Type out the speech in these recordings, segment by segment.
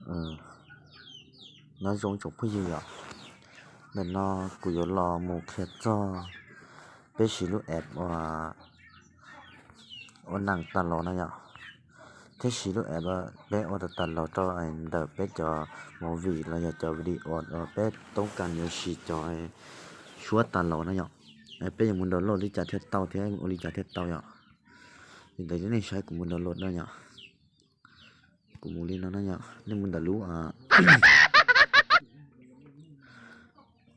Nyob zoo tsoom phooj ywg yom, ntawm no kuv yuav los mus qhia txog peb siv lub app ua, ua neeg tas los na yom, thiab siv lub app peb ua tas tas los rau ntawm peb cov movie los yog cov video uas peb toob kas yuav siv cov suab tas los na yom. Peb yuav mus download li cas thiaj tau thiab ua li cas thiaj tau yom. Li ntawd nej saib kuv mus download na yom. Kuv mus li no na yom, nej mus ntawm lub,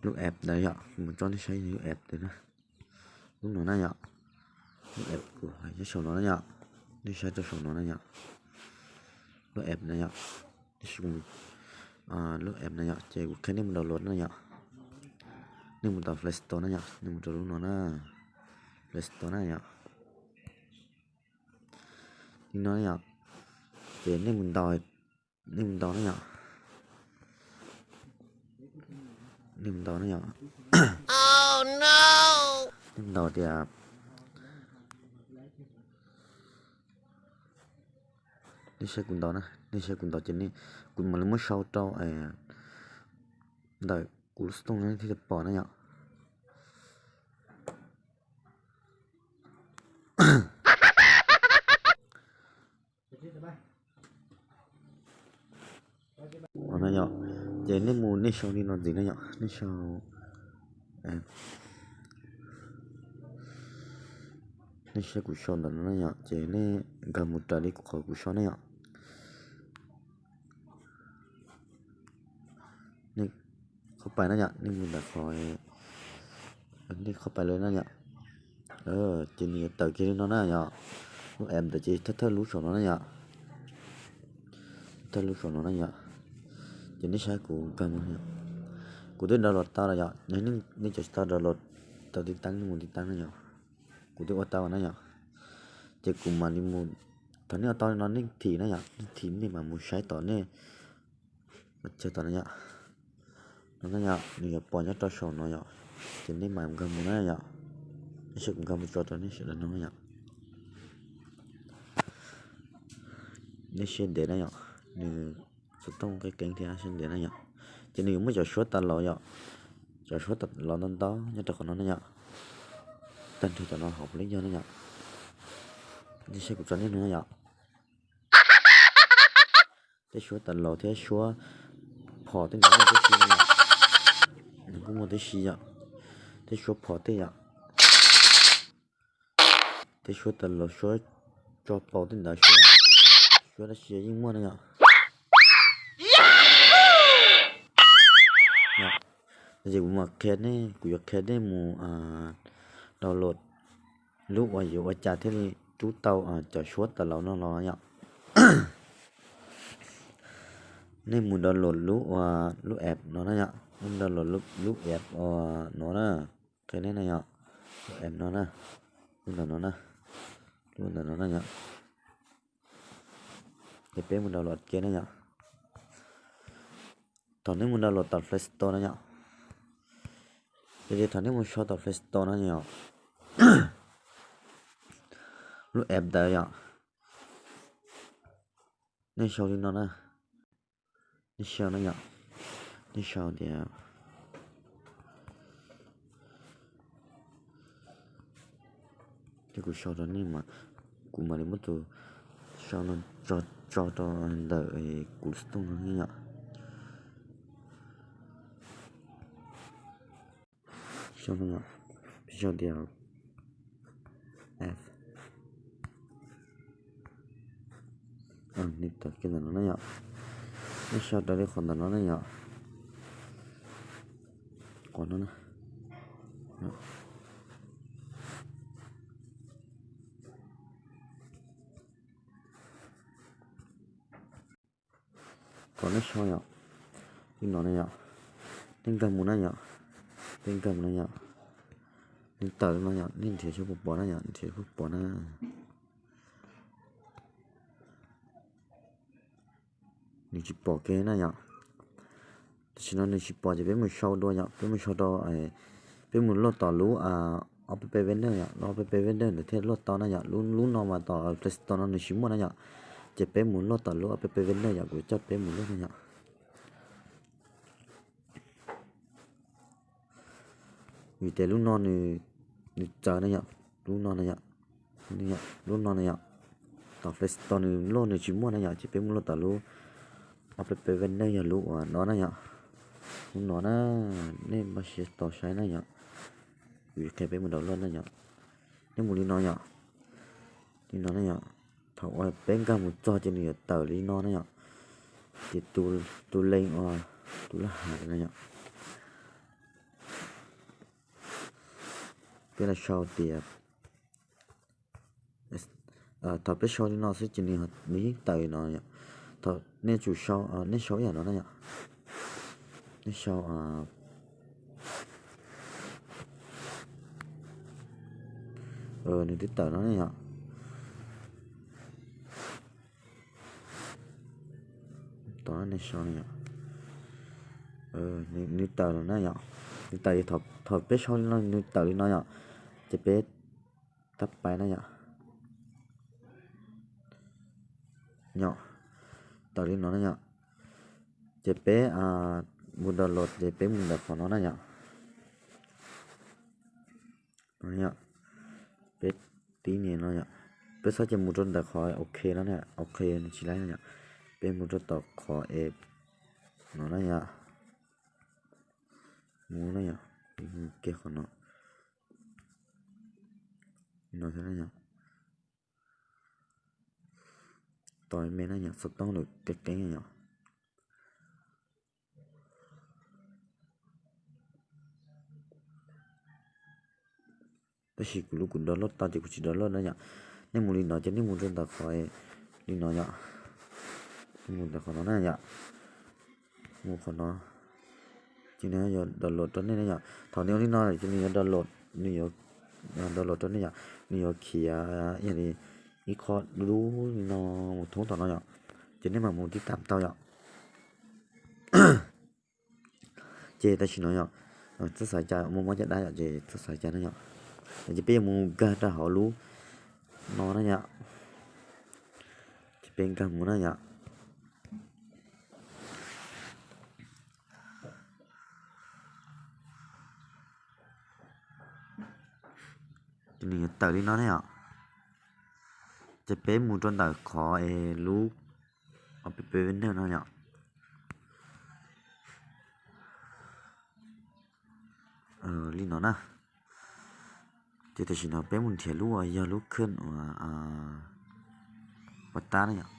lub app ntawd yom, kuv mus tso nej saib lub app ntawd na. Lub no na yom, lub app kuv hais nyob saum no na yom, nej saib rau saum no na yom, lub app na yom, lub app na yom, ces kuv qhia nej mus download na yom. Nej mus tau Play Store na yom, nej mus rau lub no na, Play Store na yom. Li no na yom, ces nej mus ntaus, nej mus ntaus na yom, nej mus ntaus na yom, nej mus ntaus tias, nej saib kuv ntaus na, nej saib kuv ntaus ces kuv mam li muab sau rau ntawm kuv lub xov tooj no thiaj li pom na yom. Ua no yom, ces nej mus nej sau li no ntxiv na yom, nej sau, nej saib kuv sau ntawm no na yom, ces nej nkag mus raws li kuv qhov kuv sau na yom. Nej qhov pais na yom, nej mus ntawm qhov, nej qhov pais lawm na yom. Ces nws yuav tawm kiag li no na yom. Lub app ntawd ces thawj thawj lub saum no na yom. Thawj lub saum no na yom. Ces nej saib kuv nkag mus yom. Kuv twb download tau lawm yom, nej cov tsis tau download tau tiv taab nej mus tiv taab na yom. Kuv twb ua tau na yom. Ces kuv mam li mus, thaum nej ua tau no nej thim na yom, nej thim nej mam mus saib tom nej, mas chaw tom no yom. No na yom, nws yuav pom nyob rau saum no yom, ces nej mam nkag mus na yom. Nej saib kuv nkag mus tso rau nej sawv daws no na yom. Nej saib ntev na yom, nws xov tooj qeeb qeeb thiab saib ntev na yom. Ces nws yuav muaj cov suab tas los yom, cov suab tas los ntau ntau nyob rau qhov no na yom. Tag nrho cov no hauv puav leej yog na yom. Nej saib kuv tso nej no na yom. Tej suab tas los thiab suab phom tej ntawd muaj tib si na yom. Nws kuj muaj tib si yom. Tej suab phom tej yom. Tej suab tas los suab tso paus tej ntawd suab, suab dab tsi yeej muaj na yom. Ces kuv mam qhia nej, kuv yuav qhia nej mus download lub uas yuav ua cas thiaj li rub tau cov suab tas los no los yom. Nej mus download lub ua, lub app no na yom, nej mus download lub app ua no na, qhia nej na yom, lub app no na, lub ntawm no na, lub ntawm no na yom. Ces peb mus download kiag na yom. Thaum nej mus download tom Play Store na yom, yog tias thaum nej mus sau tom Play Store na yom, lub app ntawd yom, nej sau li no na, nej sau na yom, nej sau tias, ces kuv sau rau nej mas, kuv mam li muab tus sau no tso rau ntawm kuv xov tooj no yom. Sau no, sau tias F, nws tawm kiag ntawm no na yom. Nej sau raws li qhov ntawm no na yom. Qhov no na. Kom nej sau yom, li no na yom, nej nkag mus na yom, nej nkag mus na yom, nws tawm li no yom, nej nrhiav saib puas pom na yom, nrhiav puas pom na. Nws tsis pom kiag na yom. Tam sim no nws tsis pom ces peb mus sau dua yom, peb mus sau rau, peb mus luaj tom lub app vendor yom, lub app vendor ntawd thiaj luaj tau na yom, lub no mas tom Play Store no nws tsis muaj na yom. Ces peb mus loj tom lub app Vener yom, kuv coj peb mus loj na yom. Vim tias lub no nws txawv na yom, lub no na yom, lub no na yom, tom Play Store nws loj nws tsis muaj na yom, ces peb mus loj tom lub app Vener yog lub uas no na yom. Lub no na, nej npaj siab tos saib na yom. Kuv qhia peb mus download na yom. Nej mus li no yom, li no na yom. Thaum uas peb nkag mus txog ces nws yuav tawm li no na yom. Ces tus leej uas tus laj hav na yom. Peb los sau tias, thaum peb sau li no xwb ces nws yeej tawm li no yom. Thaum nej tsum sau, nej sau ib yam no na yom. Nej sau, nws twb tawm no na yom. Tos nej sau na yom. Nws tawm lawm na yom. Nws tawm, thaum peb sau li no nws tawm li no yom. Ces peb tab pais na yom. Yom, tawm li no na yom. Ces peb mus download ces peb mus ntawm qhov no na yom. Peb tib nias no yom. Peb txhob cia mus rau ntawm qhov ok no na, ok tsis laib na yom. Peb mus rau tom qhov es no na yom. Mus na yom, mus kiag qhov no. No thiab na yom. Tos me na yom, xov tooj lawm qeeb qeeb yom. Tab sis kuv lub kuv download tau ces kuv tsis download na yom. Nej mus li no ces nej mus rau ntawm qhov li no yom. Mus ntawm qhov no na yom. Mus qhov no. Ces nws yuav download rau nej na yom. Thaum nws ua li no ces nws yuav download, nws yuav download rau nej yom. Nws yuav khiav ib yam li ib qho dub dub li no mus thoob tom no yom. Ces nej mam mus tib tam tau yom. Ces tam sim no yom, txhob xav cas muaj mob caj dab yom, ces txhob xav cas na yom. Ces peb yuav mus nkag rau hauv lub no na yom. Ces peb nkag mus na yom. Ces nws yuav tawm li no na yom. Ces peb mus rau ntawm qhov es lub app Vener no yom. Li no na. Ces tam sim no peb mus nrhiav lub uas yog lub khej uas pov tab na yom.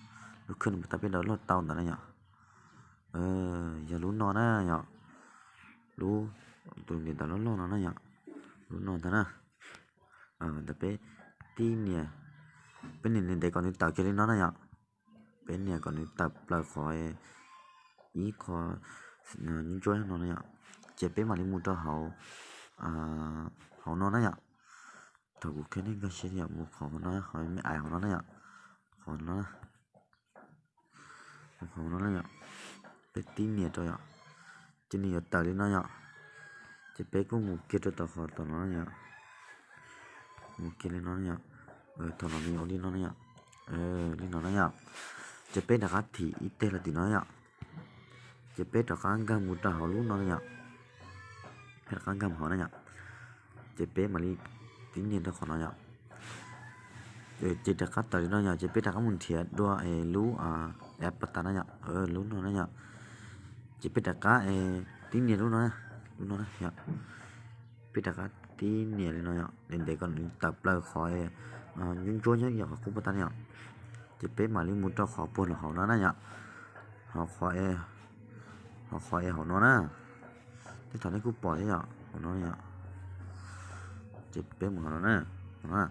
Lub khej pov tab peb download tau ntawd na yom. Yog lub no na yom. Lub, tus niam ntawv loj loj no na yom. Lub no ntag na. Ntawd peb tib nias, peb nias ntev kom nws tawm kiag li no na yom. Peb nias kom nws tawm plaws qhov ib qho ntsuab ntsuab no na yom. Ces peb mam li mus rau hauv, hauv no na yom. Thaum kuv qhia nej nkag siab yom, mus qhov no, qhov me ais hauv no na yom. Qhov no, qhov no na yom. Peb tib nias rau yom. Ces nws yuav tawm li no yom. Ces peb kuj mus kiag rau tom qhov tom no na yom. Mus kiag li no na yom. Thaum no nws ua li no na yom. Li no na yom. Ces peb rov qab thim ib teg los tim no yom. Ces peb rov qab nkag mus rau hauv lub no na yom. Peb rov qab nkag mus hauv na yom. Ces peb mam li tib nias rau qhov no yom. Ces rov qab tawm li no yom, ces peb rov qab mus nrhiav dua es lub app pov tab na yom, lub no na yom. Ces peb rov qab tib nias lub no, lub no na yom. Peb rov qab tib nias li no yom, ntev ntev kom nws tawm plaws qhov ntsuab ntsuab nyob yog qhov qub pov tab na yom. Ces peb mam li mus rau qhov puag los hauv no na yom. Hauv qhov, hauv qhov es hauv no na. Tej thaum nej kuj pom thiab yom, hauv no yom. Ces peb mus hauv no na,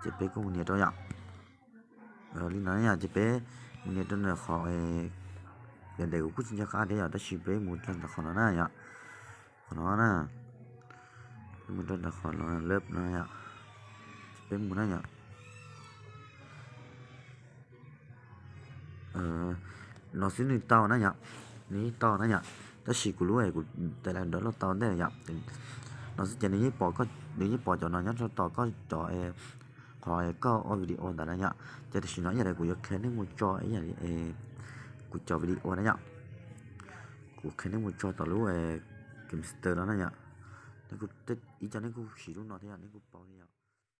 ces peb kuj mus nias rau yom. Li no na yom, ces peb mus nias rau ntawm qhov, ntev ntev kuv kuj tsis nco qab thiab yom, tab sis peb mus rau ntawm qhov no na yom. Qhov no na, peb mus rau ntawm qhov no, lab no yom. Ces peb mus na yom. No xwb nws tau na yom, nws yeej tau na yom, tab sis kuv lub es kuv tais lais download tau ntej yom. No xwb ces nws yeej pom, nws yeej pom cov no nyob rau tom koj cov qhov koj ua video ntawd na yom. Ces tam sim no ib yam li kuv yuav qhia nej mus tso ib yam li kuv cov video na yom. Kuv qhia nej mus tso tom lub Kinster no na yom. Ib co nej kuj siv lub no thiab yom, nej kuj paub thiab yom.